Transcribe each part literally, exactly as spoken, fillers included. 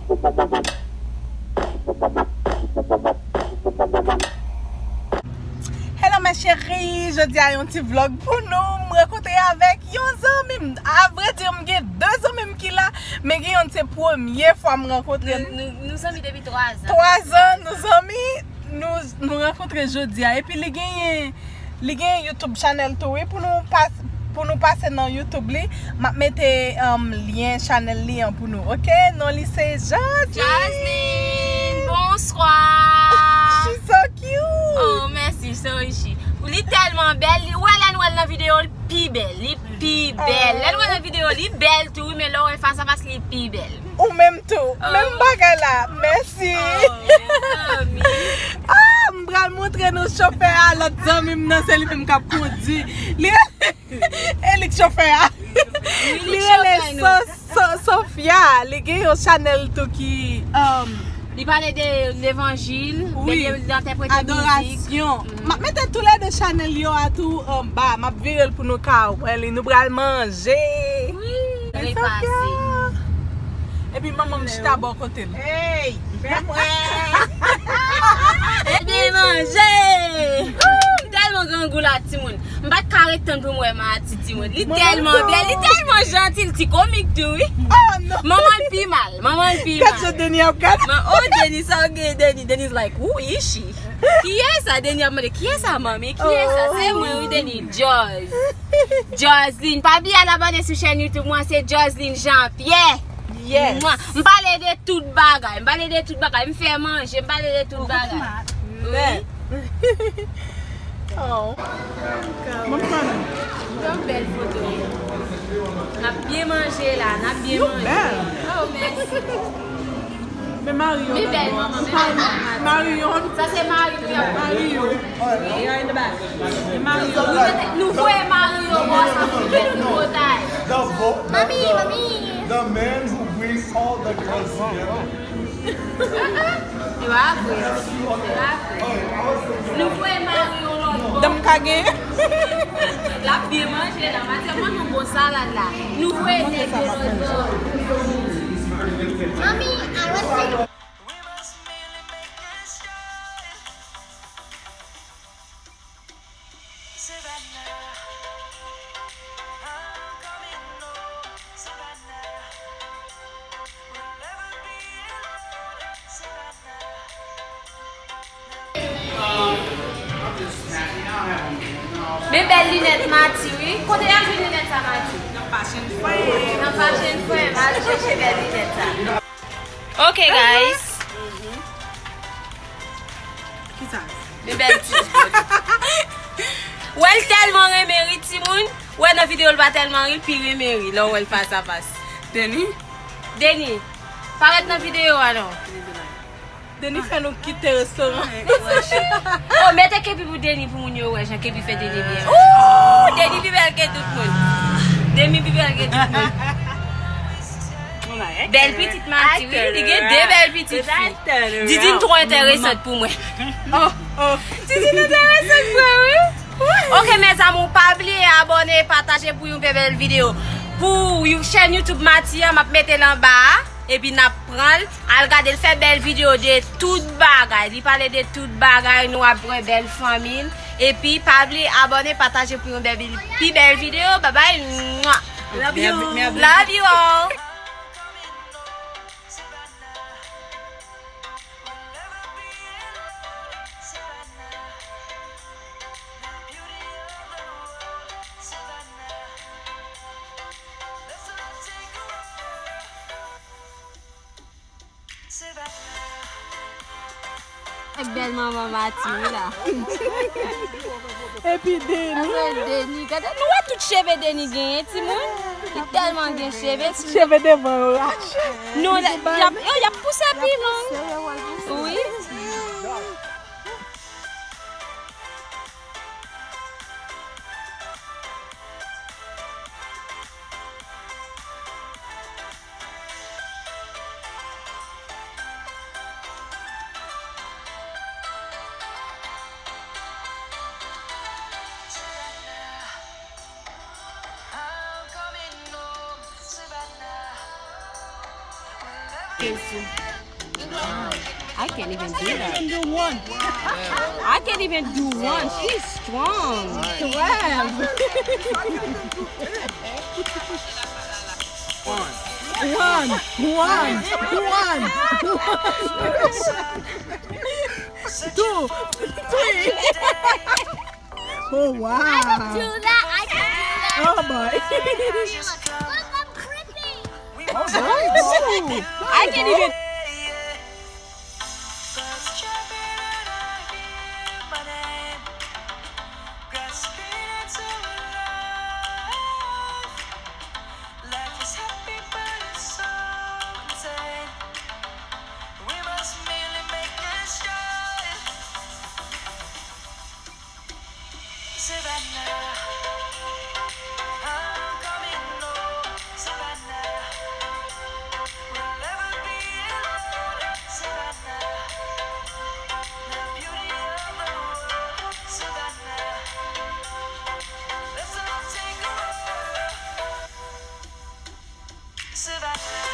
Hello mes chéries, jodi a yon ti vlog pou nou. M rankontre avèk yon zanmi m. A vrè di, m gen de zanmi m ki la, men gen yonn se premye fwa m rankontre l. Nou, nou, nou zanmi depi twa zan. Twa zan, nou zanmi, nou, nou rankontre jodi a. Epi li genyen, li genyen YouTube channel tou, wi, pou nou pas-, pou nou pase nan YouTube li. M ap mete, um, lyen channel li an pou nou, oke? Non li se Joseline. Joseline, bonsoir. She's so cute. Oh, mèsi, so richi. Li tèlman bèl, li, wè lè n wè l nan videyo, li pi bèl, li pi bèl. Lè n wè l nan videyo, li bèl tou, wi, men lè w wè l fas a fas, li pi bèl. Ou menm tou. Oh. Menm bagay la. Mèsi. Oh, mezanmi. Ah, m pral montre nou chofè a, lòt zanmi m nan, se li menm k ap kondui. Li, e li k chofè a. Wi, li rele So-, So-, Sofia. Li gen yon chanèl tou ki, um, li pale de levanjil, wi, de, de entèprete mizik. Adorasyon. M ap mete toulède chanèl yo a tou anba. M ap vire l pou nou ka wè li. Nou pral manje. Wi. Repase. Epi manman m chita bò kote l. Hey, fè mwen. Epi manje. Ooh, m tèlman grangou la, timoun. M pa t ka ret tann pou m wè Mati, timoun. Li tèlman bèl, li tèlman janti, li ti komik tou, wi. Oh, non. Manman l pi mal, manman l pi mal. Gad jan Deni ap gade. Man, oh, Deni, sa w gen, Deni? Deni's like, ooh, ishi. Kiyès sa? Deni ap mande, kiyès sa, manmi? Kiyès sa? Se mwen, wi, Deni. Joz. Joseline. Pa bliye al abòne sou chèn YouTube mwen, se Joseline Jean Pierre. Yes. Mwen, m pale de tout bagay. M pale de tout bagay. M fè manje. M pale de tout bagay. Wi. Oh. Mwen konnen. Yon bèl foto. N ap byen manje la. N ap byen manje. Oh, mèsi. Men Marion. Men bèl manman, men bèl manman. Marion. Sa se Marion. Marion. Marion. Nou voye Marion bò sa pou fè nou potay. Mami, mami. The man who brings all the girls together. Se pa vre. Se pa vre. Nou voye Marion lòt bò. Dam ka gen. L ap byen manje la. Matyè, mande yon bon salad la. Nou voye nèg yo lòt bò. Mami, I want to. Men bèl linèt Mati, wi. Kote y ap jwenn linèt sa, Mati? Nan Fashion Friend. Nan Fashion Friend, al chèche bèl linèt sa. Ok, guys. Kisa? Men bèl ti. Wè, l tèlman renmen ri, timoun. Wè, nan videyo, l pa tèlman ri, l pi renmen ri lè w wè l fas a fas. Deni? Deni, parèt nan videyo a, non. Deni fè nou kite restoran. Oh, mete kepi pou Deni, pou moun yo wè jan kepi fè Deni byen. Ooh, Deni pi bèl ke tout moun. Deni pi bèl ke tout moun. Bèl pitit Mati, wi. Li gen de bèl pitit fi. Didine twò enteresant pou mwen. Oh, oh. Didine enteresant pou mwen, wi. Ok, mes amours, pa bliye abòne, pataje pou yon bèl videyo. Pou yon chèn YouTube Mati an, m ap mete l anba a. Epi n ap pran l, al gade l fè bèl videyo de tout bagay. Li pale de tout bagay, nou ap wè bèl fanmi l. Epi pa bliye abòne, pataje pou yon bèl, pi bèl videyo. Babay. Love you. Love you all. Bèl manman Mati, wi la. Epi Deni. Deni, gade, nou wè tout cheve Deni genyen, timoun? Li tèlman gen cheve. Cheve devan yo rache. Non, y ap, yo, y ap pouse pi long. Wi. I can't even do that. I can't even do one. She's strong. Twelve. One. One. One. Two. Three. Oh, wow. I can do that. I can do that. Oh, boy. Look, I'm creepy. Oh, boy. I can't even. Life is happy, but it's so insane. We must merely make a start. Savannah, I'm coming home. Savannah, we'll never be alone. Savannah, the beauty of the world. Savannah, let's all take a walk. Savannah.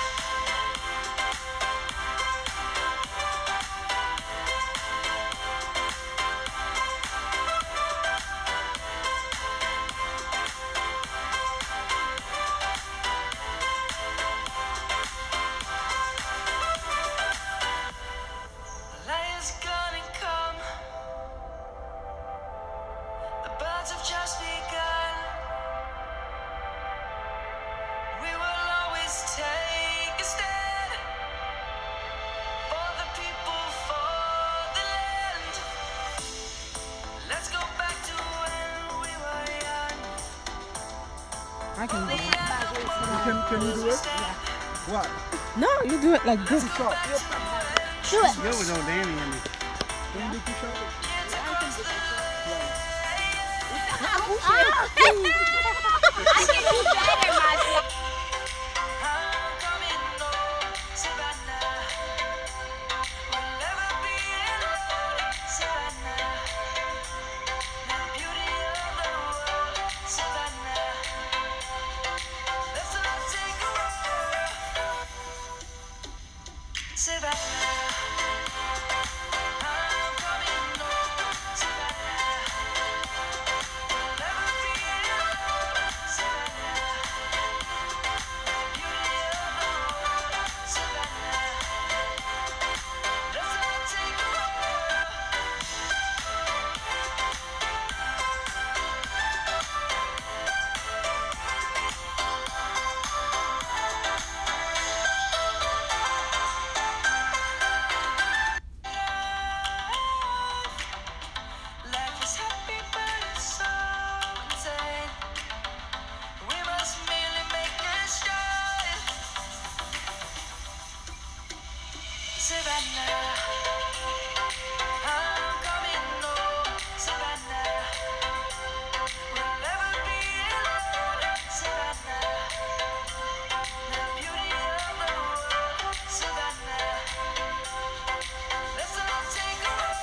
Light is gonna come. The birds have just begun. We will always take a stand for the people, for the land. Let's go back to when we were young. I can do it. You can, can you do it? What? No, you do it like this. Push up. Do it. Yo, no, Danny in it. Can you do push up? I can do better, my Life is happy, but it's so insane. We must merely make a start. Savannah, I'm coming home. Savannah, we'll never be alone. Savannah, the beauty of the world. Savannah, let's all take a walk.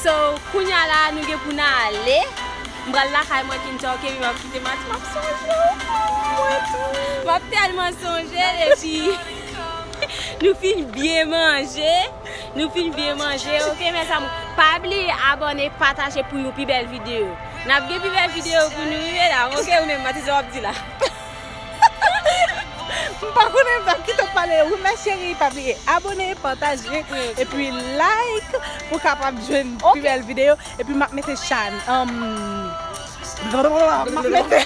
So, kounya la, nou gen pou n ale. M pral lakay mwen, Kinta, ok, wi, m ap kite Mati, m ap sonje w, mwen tou. M ap tèlman sonje l, epi nou fin byen manje. Nou fin byen manje, ok, mezanmi. Pa bliye abòne, pataje pou yon pi bèl videyo. N ap gen pi bèl videyo pou nou, wi, medam. Ok, ou menm, Mati, sa w ap di la? M pa konnen, m t ap kite w pale. Wi, mè cheri, pa bliye abòne, pataje, epi like pou w kapab jwenn pi bèl videyo. Epi m ap mete chan, um, m ap mete,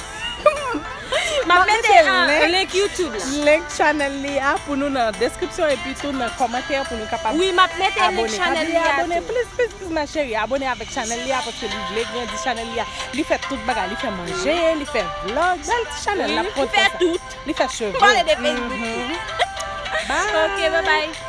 m ap mete, ah, link YouTube la. Link channel li a pou nou nan deskripsyon epi tou nan kòmantè pou nou kapab abòne. Wi, m ap mete link channel li a tou. Pa bliye abòne, please, please, please, ma chérie. Abòne avèk channel li a paske li vle grandi channel li a. Li fè tout bagay, li fè manje, li fè vlog, bèl ti channel. Wi, li fè tout. Li fè cheve. M pale de Facebook. Bye. Ok, bye bye.